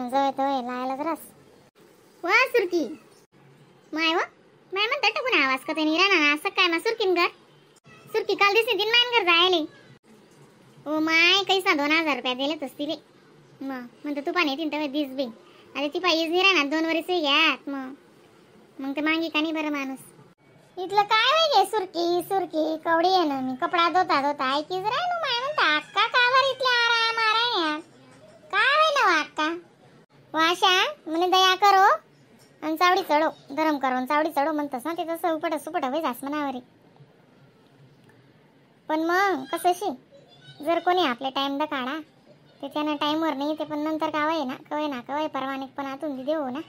तिनं जवळ तवय लायला रस वा सुरकी माय व माय म्हणता टाकून आवाज का नाही राहणार असं काय मा सुरकीन घर सुरकी काल दिसली तीन मायन घर जायले. ओ my कैसा 2000 रुपया दिलेच तिले मग म्हणतो तू पाणी येतीन तेव्हा दिस बी आता ती पाहिजे नाही राहणार 2 वर्ष घ्यात मग मग ते मांगी का नाही बरं माणूस. इथलं काय होय गे सुरकी सुरकी कवडी आहे ना मी कपडा धुता धुता ऐकीच राह ना माय म्हणता अक्का का बर इथले आराम आराम काय होय ना अक्का वाशा म्हणे दया करो आणि चावडी चढो गरम करो आणि चावडी चढो म्हणतस ना ते तसं उपट सुपट होई जास मनावरी. पण मग कसं शी जर कोणी आपल्या टाईम the काढा ते त्यानं टाईमवर नाही ते पण नंतर कावय ना कवय ना कवय परवानगी पण आतून देऊ ना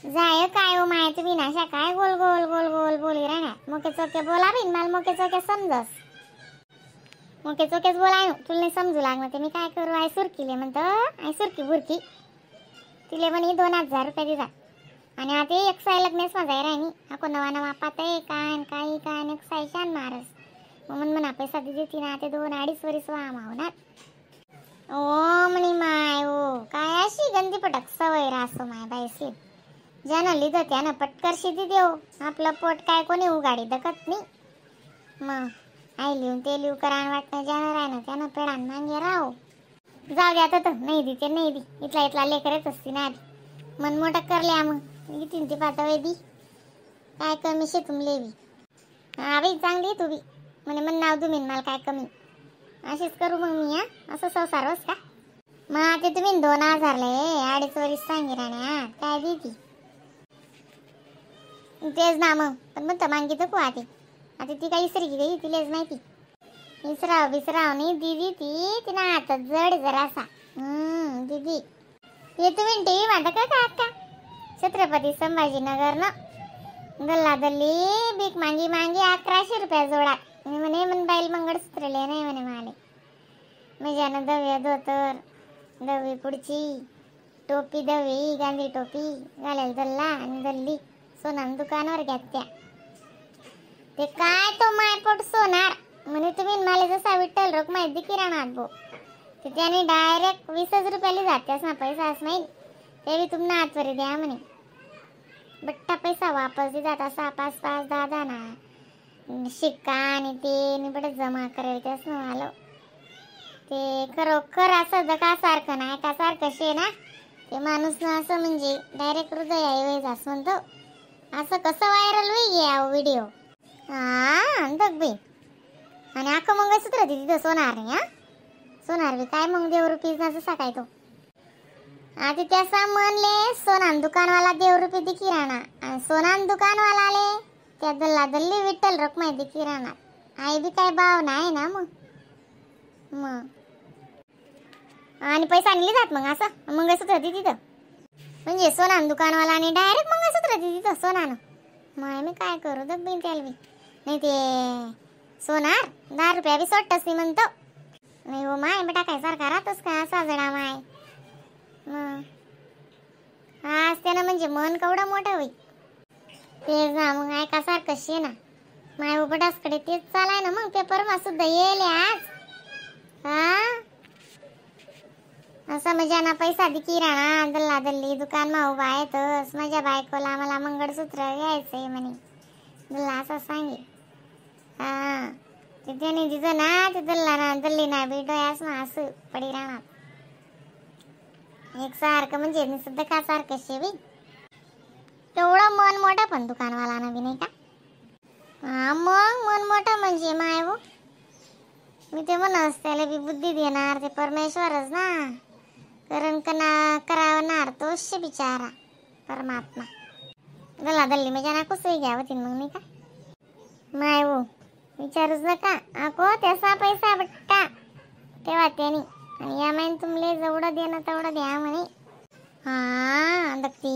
जाय काय हो माय तुम्ही नाशा काय गोल गोल गोल गोल बोली राहणार मोके चोके बोला बिन मला मोके चोके समजस मोके चोकेच बोलाय तुला नाही समजू लागणार ते मी काय करू. I सुरकीले म्हणतो I सुरकी बुरकी तिले म्हणे 2000 रुपये दिला आणि आता एक साय लग्नेस माझा राहिनी ako नवा नवा पात आहे काय काही काय एक साय शान मारस म्हणून म्हणा पैसा दिली ती ना ते 2-2.5 वरीस वा मावणार. ओ म्हणे माय ओ काय अशी गंदी पटक सवय रासो माय बायसी ज्यानं लिहिलं त्यानं पटकर शिदी देऊ आपलं पोट काय कोणी उगाडी दकत नाही मग आई लिहून ते लिहू करान वाटणं ज्यानं राहणं त्यानं पेडान मागे राहो जाऊ द्या आता तर नाही दी ते नाही दी इथला इथला लेकरच असती ना आधी मन मोठं करल्या मग इथून ती पातळ दी काय कमी शे तुमले बी हा बाई चांगली तू बी म्हणे मन नाव तुम्ही मला काय कमी अशीच करू मग मी हा असं संसार होस का मग आता तुम्ही 2000 ले 2.5 वरीस सांगी राण्या काय दी ती तेच ना मग पण म्हणतं मांगी तर आता आता ती काही इसरी गई तिलेच माहिती इसराव बिसराव नाही दिदी ती तिनं आता जड जरासा दीदी हे तुम्ही टीव्ही माझा का काका छत्रपती संभाजीनगर ना गल्ला दल्ली भीक मांगी मांगी 1100 रुपया जोडा मी म्हणे मन बाईल मंगळसूत्र ले नाही म्हणे माले मजानं दव्या धोतर दवी पुढची टोपी दवी गांधी टोपी घालेल दल्ला आणि दल्ली सोनार दुकानावर घ्या त्या ते काय तो मायपोट सोनार म्हणे तुम्ही मला जसा विठ्ठल रोख माहिती किराणा भो ते त्याने डायरेक्ट 20 रुपयाला जातेस ना पैसा अस नाही ते बी तुम्हाला आतवरी द्या म्हणे बट्टा पैसा वापस देतात असा 5 5 10 10 ना शिक्का आणि ते बट जमा करेल त्यास ना आलो ते खरोखर असं जगासारखं नाही का सारखं शे ना ते माणूस ना असं म्हणजे डायरेक्ट हृदय आहे असं म्हणतो असं कसं व्हायरल होईल या व्हिडिओ हा अंधक बाई. आणि अख्खं मंगळसूत्र तिथं सोनार नाही हा सोनार बी काय मग देव रुपीज ना जसा काय तो आता त्यासा म्हणले सोनान दुकानवाला देव रुपये दे किराणा आणि सोनान दुकानवाला आले त्या दल्ला दल्ली विठ्ठल रकमाई दे किराणा आई बी काय भाव नाही ना मग मग आणि पैसा आणले जात मग असं मंगळसूत्र दे तिथं म्हणजे सोनान दुकानवाला आणि डायरेक्ट मंगळसूत्र दे तिथं सोनानं मग मी काय करू दग त्याला बी नाही ते सोनार 10 रुपया बी सोडतच नाही म्हणतो नाही हो माय बेटा काय सारखा राहतोस का असा जडा माय मग हा त्यानं म्हणजे मन केवढं मोठं होईल तेच ना मग ऐका सारखं शे ना माय उपटासकडे तेच चालाय ना मग पेपर मा सुद्धा येईल आज हा असा मजा ना पैसा दि किराणा दल्ला दल्ली दुकान मा उभा आहे तस माझ्या बायकोला मला मंगळसूत्र घ्यायचंय म्हणे दल्ला असं सांगे हा ते त्याने तिथं ना ते दल्ला ना दल्ली ना बी डोळ्यास ना असं पडी राहणार एक सारखं म्हणजे सुद्धा का सारखं शेवी तेवढं मन मोठं पण दुकानवाला ना बी नाही का हा मग मन मोठं म्हणजे माय हो मी ते म्हणस त्याला बी बुद्धी देणार ते परमेश्वरच ना कारण कना करावणार तोच बिचारा परमात्मा गल्ला दल्ली म्हणजे ना कसंही घ्यावं तीन मग नाही का माय हो विचारूच नका अको त्याचा पैसा बट्टा तेव्हा त्यानी आणि या महिन तुमले जेवढं देणं तेवढं द्या म्हणे हा दगती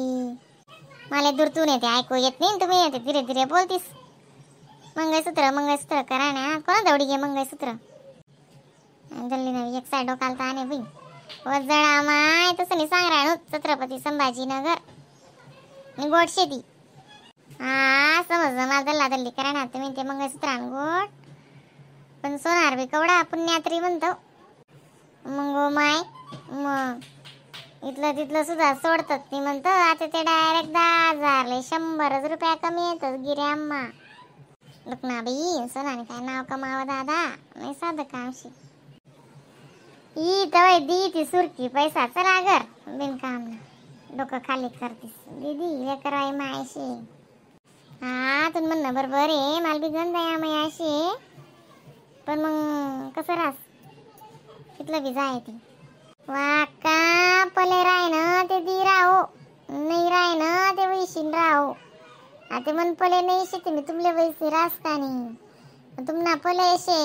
मला दूरतून येते ऐकू येत नाही तुम्ही येते धीरे धीरे बोलतीस मंगळसूत्र मंगळसूत्र करा ना कोणा दौडी घे मंगळसूत्र दल्ली नवी एक साईड डोकाला ताने बाई व जळा माय तसं नाही सांग राहणू छत्रपती संभाजीनगर आणि गोड शेती हा समजलं मला दल्ला दल्ली करा ना तुम्ही ते मंगळसूत्र आण गोड पण सोनार बी कवडा पुण्यात्री म्हणतो मग माय मग इथलं तिथलं सुद्धा सोडतात ती म्हणतं. आता ते डायरेक्ट 10,000 100 रुपया कमी येतात गिऱ्याम्मा. ना बाई सोनाने काय नाव कमावं दादा, नाही साधं कामशी. ई तवय दी ती सुरकी पैसा चला घर बिनकाम ना डोकं खाली करतीस दीदी लेकराई मायशी. हा तुन म्हणणं बरोबर आहे, मला बी गंध आहे मायाशी, पण मग कसं रास तिथलं बी जाय ती वाका पले राय ना ते दी राहो नाही राय ना ते वैशीन राहो. आता मन पले नाही शेती मी तुमले वैसी रास्तानी तुमना पले शे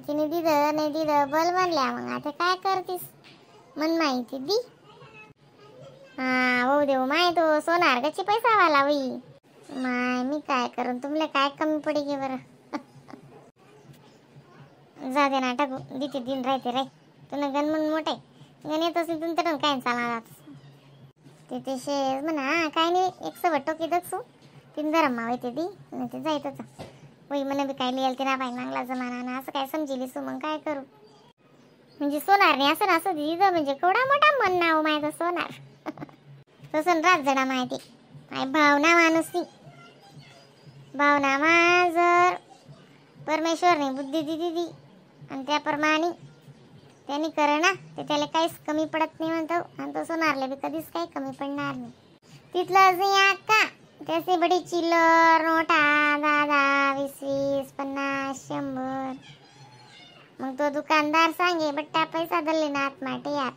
तिने दिलं नाही दिलं बल म्हणल्या. मग आता काय करतीस मन माहिती दी. हा हो देऊ माय तो सोनार कशी पैसा वाला वई माय मी काय करून तुमले काय कमी पडी गे बरं. जा दे ना टाकू दिते दिन राहते रे तुला गण म्हणून मोठे गण येत असेल तुम तर काय चालणार ते ते शेज म्हणा काय नाही एक सवट टोकी दक्षू तीन जरा मावते दी नाही ते जायतच वई म्हणे बी काय लिहिल ते ना बाई मागला जमाना ना असं काय समजिली सु मग काय करू म्हणजे सोनार नाही असं ना असं दिदी म्हणजे केवढा मोठा मन नाव माहिती सोनार तसं रात जडा माहिती काय भावना माणूस नी भावना मा जर परमेश्वरने बुद्धी दिदी दी आणि त्याप्रमाणे त्यांनी कर ना ते त्याला काहीच कमी पडत नाही म्हणतो. आणि तो सोनारले बी कधीच काही कमी पडणार नाही. तिथलं नाही का त्याचे बडी चिल्लर नोटा 10, 20, 20, 50, 100. मग तो दुकानदार सांगे बट्टा पैसा दल्ले ना आत यार.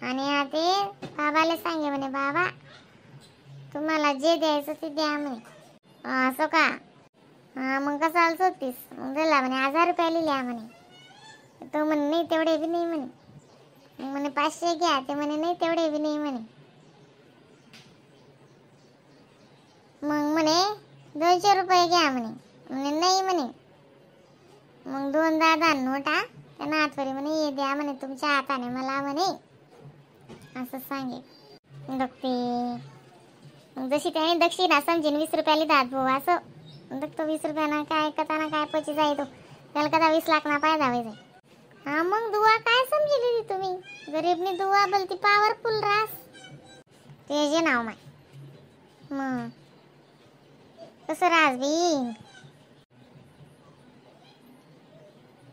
आणि ते बाबाला सांगे म्हणे बाबा तुम्हाला जे द्यायचं ते द्या म्हणे. असं का हा मग कसं आलं होतीस मग दिला म्हणे 1000 रुपये लिहिल्या म्हणे. तो म्हणे नाही तेवढे बी नाही म्हणे. मग म्हणे 500 घ्या, ते म्हणे नाही तेवढे बी नाही म्हणे. मग म्हणे 200 रुपये घ्या म्हणे, म्हणे नाही म्हणे. मग 2 दादा नोटा त्यांना आठवरी म्हणे ये द्या म्हणे तुमच्या हाताने मला म्हणे असं सांगे. बघते मग जशी त्याने दक्षिणा समजेन 20 रुपयाला दात भाऊ असं बघतो 20 रुपयाना काय कथाना काय पची जाय तो त्याला कदा 20 लाख ना पाय दावे जाय. हा मग दुवा काय समजली तुम्ही गरीबनी दुवा बोलती पॉवरफुल रास ते जे नाव माय मग कसं रास बी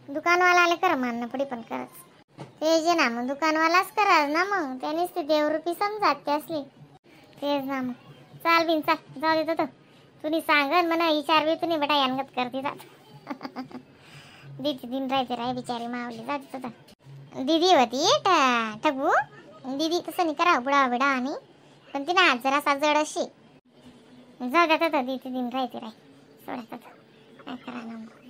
दुकानवाला आले कर मानणं पडी पण करच ते जे ना मग दुकानवालाच कराल ना मग त्यानेच ते देवरूपी समजात ते असली तेच ना मग चाल बिन चाल जाऊ देतो तो तुम्ही सांगन म्हणा विचार बी तुम्ही बेटा यानगत करते जात दीदी दिन राहते राय बिचारी मावली जाते तर दीदी होती ठगू दीदी तसं नाही करा बुडा बिडा आणि पण ती ना जरासा जड अशी जाऊ द्या तर दीदी दिन राहते राय सोडा काय करा ना मग.